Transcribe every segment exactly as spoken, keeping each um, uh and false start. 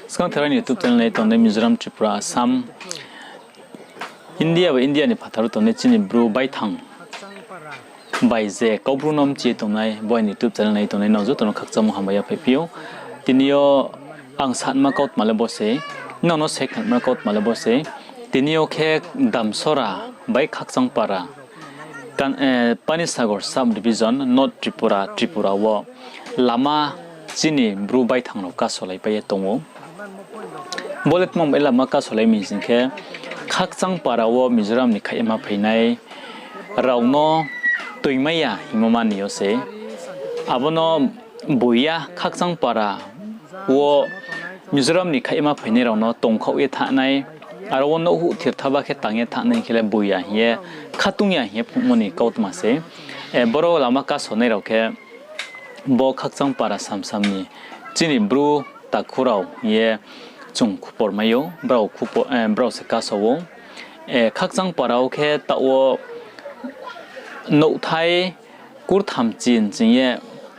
Skang therao ni YouTube channel nai tongnai Mizoram, Tripura, Assam, India bai India ni phathar wo tongnai chini Bru baithang bai je Kaubru no mchi ye tongnai, bo aini YouTube channel nai tongnai nrao joto no khakchangmo hambai yaphaihphi ou. Tini yo ang sanma kautma le bo se, nrao no se khnanma kautma le bo se. Tini yo khe Damsora bai Khakchangpara, Panisagar sub division, North Tripura, Tripura wo lama chini Bru baithang rao kasolaipai ye tong ou. Bo le tma bai lama kasolai mi sing khe, Khakchangpara wo Mizoram ni khaihma phainai rao no toingmai ya hingmo mani yo se. Abo no boi ya, Khakchangpara wo Mizoram ni khaihma phainai rao no tongkhaoh ye thanng nai, aro wo nouhhuh thirthaba khe tang ye thanng nai khe le boi ya hing ye, khatung ya hing ye phnuhmo ni kautma se. Boro lama kasonai rao khe bo Khakchangpara samsam ni chini Bru takhu rao hing ye chung khupor mai ou, brao se kaso ou. Khakchangpara wo khe taoh wo nouhthai kurtham chin ching ye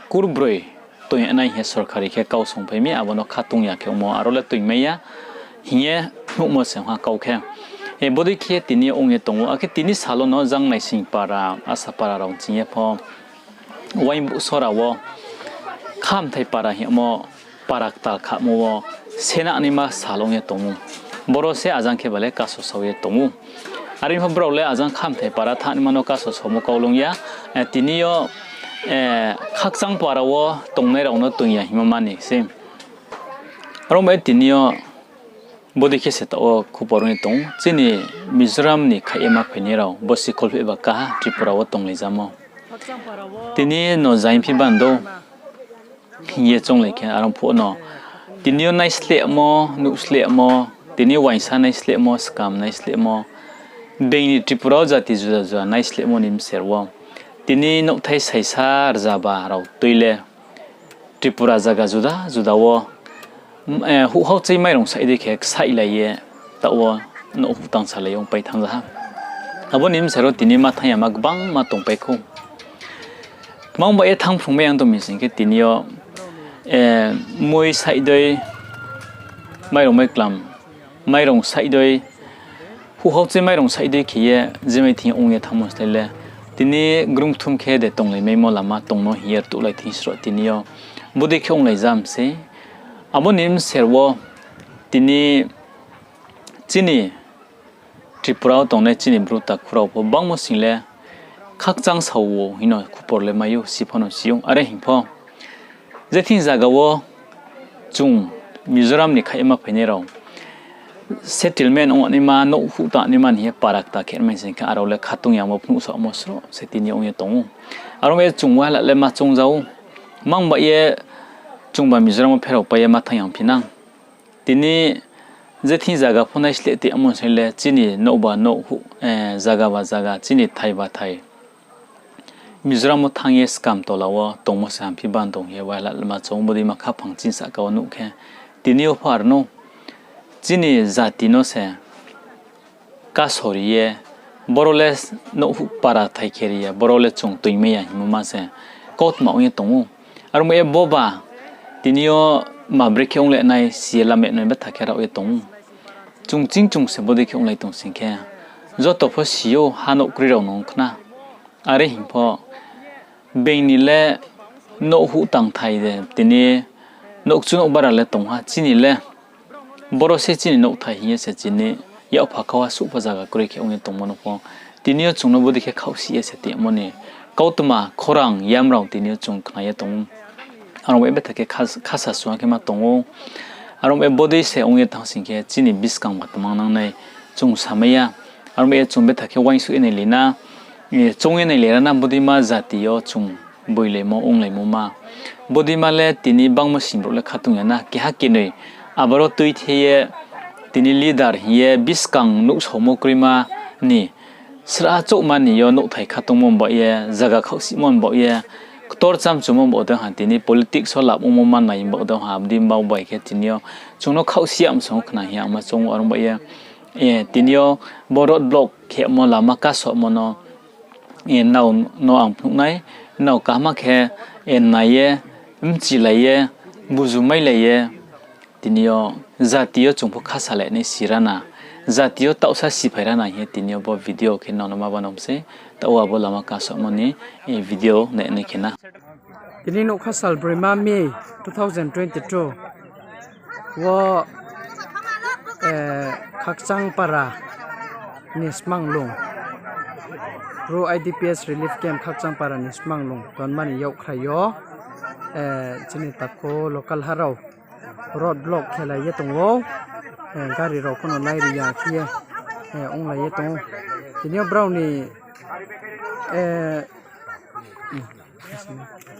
kurbroi toing nai hing ye sorkari khe kau songphai mi, abo no khatung ya khe ongmo, aro le toingmai ya hing ye phnuhmo se ong ha kau khe. Bodei khe tini yo ong ye tong ou, akhe tini sal wo no Jang Naisingpara, Asapara rao ching ye pho, Wainbuhsora wo Khamthai para hingmo para ktal khamo wo senangnaima sal ong ye tong ou. Boro se ajang khe ba le kaso sao ye tong ou. Are pho brao le ajang Khamthai para thanngnaima no kaso saomo kau lung ya. Tini yo Khakchangpara wo tongnai rao no toing ya hingmo mani se. Aro bai tini yo bodei khe se taoh wo khupor ong ye tong ou. Chini Mizoram ni khaih ye ma phainai rao bosi kholpheh ba kaha Tripura wo tonglaijamo. Tini no zaingphi bando hing ye chounglai khe, aro phuh no tini yo naislehmo, nuhslehmo, tini uaingsa naislehmo, skam naislehmo, being ni Tripura wo jati juda juda naislehmo ni bser wo tini nouhthai saisa rzaba rao tui le Tripura zaga juda juda wo houhhauchai mairung saih dei khe ksaihlai ye, taoh wo nouhhuh tangsalai ye ongpai thanng ja ha. Abo ni bser wo tini ma thanng yama gbangma tongpai khou. Tma ong ba ye thanngphrungmai ya tong mi sing khe tini yo mui saih dei, mairung maiklam, mairung saih dei, houhhauchai mairung saih dei khe ye jemai thing ong ye thanngmo slái le, tini grungthum khe de tonglaimaimo lama tongmo hing ye rtuhlai thing sroh tini yo bodei khe onglai jam sei. Abo ni bser wo tini chini Tripura wo tongnai chini Bru takhu rao pho bangmo sing le khakchang sao hing no khupor le mai ou, si pho no si ou. Are hing pho, je thing zaga wo chung Mizoram ni khaih ye ma phainai rao settlement ong naima, nouhhuh tangnaima ni hing ye para kta khe mai sing khe, aro le khatung yamo phnuhsaomo sroh se tini ong ye tong ou. Aro bai ye chung wahala le ma choung ja ou. Mang bai ye chungba Mizoram wo pherao pai ye ma thanng yangphi nang. Tini je thing zaga pho naisleh tongmo sing le chini nouhba nouh, zaga ba zaga, chini thai ba thai Mizoram wo thanng ye skam tola wo tongmo se hamphi bando hing ye wahala le ma choung ou, bodei ma khaphang chini sahka wo nuh khe. Tini yo pho aro no chini jati no se kasori ye, boro le nouhhuh para thai khe ri ya, boro le chung toingmai ya hingmo ma se kautma ong ye tong ou. Aro bai ye boba tini yo ma brekhe onglai nai, si ye lameh nai betha khe rao ye tong ou. Chung ching chung se bodei khe onglai tong sing khe, joto pho si ou, ha nouh kroi rao no ong khna. Are hing pho, being ni le nouhhuh tangthai de, tini nouhkchu nouhbara le tong ha, chini le boro se chini nouhthai hing ye se chini yakpha khau ha suh pho zaga kroi khe ong ye tongmo no pho, tini yo chung no bodei khe khaohsih ye se tongmo ni kautma khorang yamrao tini yo chung khna ye tong ou. Aro bai ye betha khe khasa sua khe ma tong ou. Aro bai ye bodei se ong ye thanng sing khe chini buskang ba tmang nangnai chung samai ya. Aro bai ye chung betha khe uaingsouh ye nailai na, choung ye nailai ra na, bodeima jati yo chung boilaimo, onglaimo ma. Bodeima le tini bangmo sing brouh le khatung ya na, keha kenoi aboro tuithe ye tini leader hing ye buskang nuhsaomo kroima ni sra chouhma ni yo nouhthai khatungmo baoh ye, zaga khaohsihmo baoh ye, ktor chamchumo baoh de ha, tini politics wo lab ongmo mannai baoh de ha, abodei baoh bai khe tini yo chung no khaohsi ya msong khna hing ye ang ma choung ou, aro baoh ye, tini yo bo road block khemo lama kasomo no, nrao no ang phnuh nai, nrao kaham khe nai ye, mchilai ye, buzu mailai ye, Tini yo jati yo chung pho khasa le nai si rana, jati yo taohsa siphai rana hing ye tini yo bo video khe nono ma banam se, taoh abo lama kasomo ni, eh, video nai nai khe na. Tini nougkha sal broima May two thousand twenty-two wo, eh, Khakchangpara ni Smanglung, Bru I D P S relief camp Khakchangpara ni Smanglung tonmani yakkhrai yo, eh, chini takhu local ha rao road block khelai ye tong ou, eh, gari rao pho no nai ri ya khe ye, eh, onglai ye tong ou. Tini yo brao ni, eh,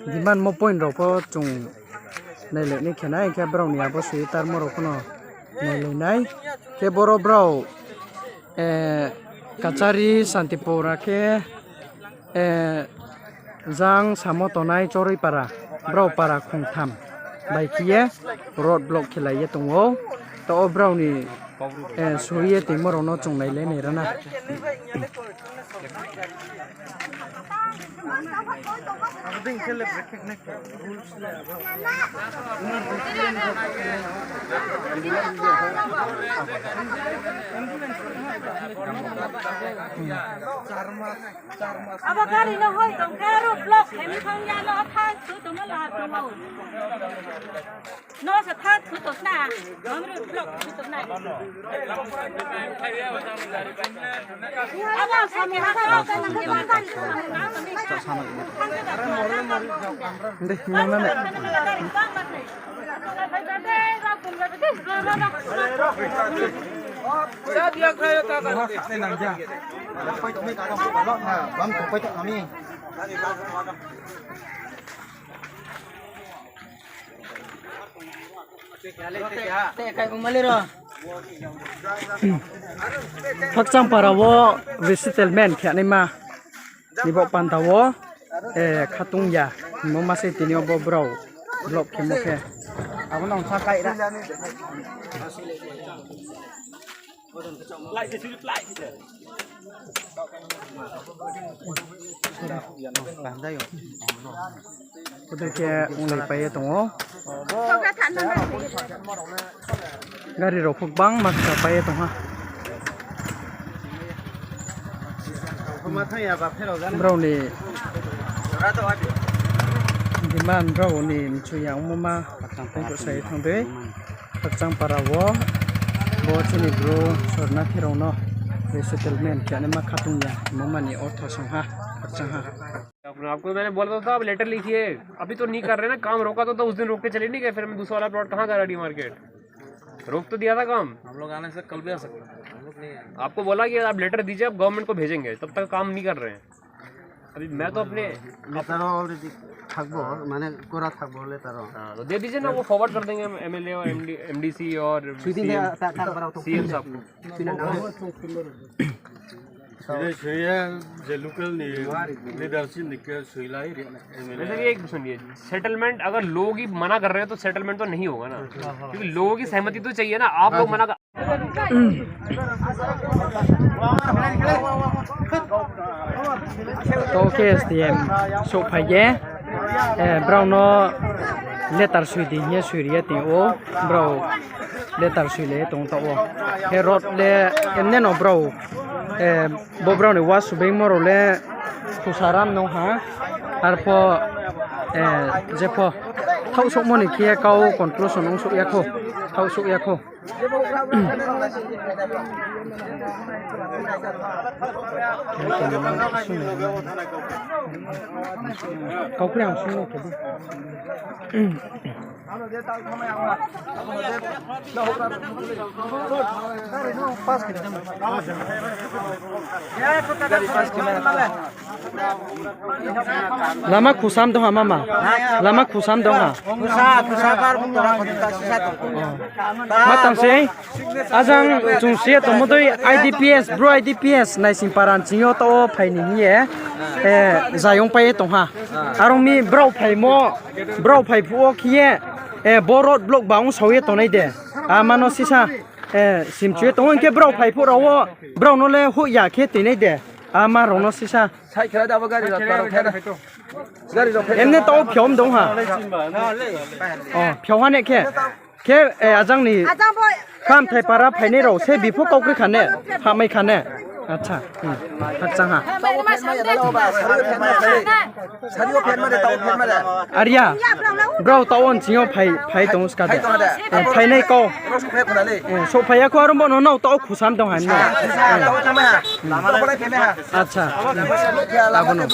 demand mo point rao pho chung nailai nai khe nai, khe brao ni abo sui tarmo rao pho no nailai nai. Khe boro brao, eh, Kachari, Santipur, akhe, eh, jang samo tongnai Choroipara, brao para khongtham bai khe ye road block khelai ye tong ou. Taoh wo brao ni, eh, sui ye tongmo rao no chung nailai nai rana. Abo gari no hoi tong khe road block khe mi thang ya no thang su tongmo la tong ou. No se thang su tong na. Abo sa mi ha. Dei, nang na ne. Khakchangpara wo resettlement khe naima. Ni bo panda wo, eh, khatung ya. Mo ma se tini yo bo brao block khemo khe. Abo no sa kai ra. Bodei khe onglai pai ye tong ou. Gari rao pho gbangma kcha pai ye tong ha. Brao ni demand, brao ni mchu ya ongmo ma, thank you sai thang dei. Khakchangpara wo bo chini Bru sornathi rao no resettlement khe naima khatung ya, mo mani ortho song ha, khakchang ha. आपको मैंने बोला तो था, आप लेटर लिखिए। अभी तो नहीं कर रहे ना, काम रोका तो था, उस दिन रोक के चले नहीं गए, फिर मैं दूसरा वाला प्लॉट कहाँ करा डी मार्केट? रोक तो दिया था काम। हम लोग आने से कल भी आ सकते हैं। हम लोग नहीं आए। आपको बोला कि आप लेटर दीजिए, आप गवर्नमेंट को भेजेंगे, तब तक काम नहीं कर रहे हैं। अभी मैं तो अपने लेटर already থাকবো, মানে করা থাকবো, লেটার। हाँ, तो दे दीजिए ना, वो फॉरवर्ड कर देंगे हम एमएलए और एमडी, एमडीसी और सीएम, सीएम साहब को। सुनिए, सुनिए, जो लोकल नहीं, लीडरशिप नहीं के सुई लाई रे, एमएलए। वैसे भी एक सुनिए, सेटलमेंट अगर लोग ही मना कर रहे हैं तो सेटलमेंट तो नहीं होगा ना, क्योंकि लोगों की सहमति तो चाहिए ना। आप लोग मना कर Taoh khe S D M souhphai ye, eh, brao no letter soi di hing ye soi ri ye tong ou, brao letter soi le tong taoh wo. Khe road le emne no brao, eh, bo brao ni wa subeingmo rao le khusaram nung ha, arpho, eh, jepho thaoh souhmo ni khe ye kau conclusion ong souh ya khou, thaoh souh ya khou. Kaupri ang sung khe di. Lama khusam dong ha mama. Lama khusam dong ha. Khusa, khusa bar bung dong ha, khusa sisa tong. Ma tang se, ajang chung se tongmo dei I D P S, bro I D P S, naising paran ching yo taoh wo phai ni hing ye, eh, zayong pai ye tong ha. Arong mi brao phaimo, brao phai phuh wo khe ye, eh, bo road block ba ong sao ye tongnai de. Ama no sisa, eh, simchu ye tong hing khe brao phai phuh rao wo, brao no le hoih ya khe toinai de. Ama rao no sisa. Sai khe da bo gari rao, gari rao khe da. Gari rao khe. Emne taoh phiao dong ha. O, phiao ha ne khe. Khe, ajang ni Khamthai para phainai rao se bipho kau kri kha ne, phamai kha ne. Acha, hakchang ha. Aria, brao taoh wo nching yo phai, phai tong ska de. Phainai kau. Souhphai ya kho, aro bo no nrao taoh wo khusam tong ha ni. Acha. Abo no.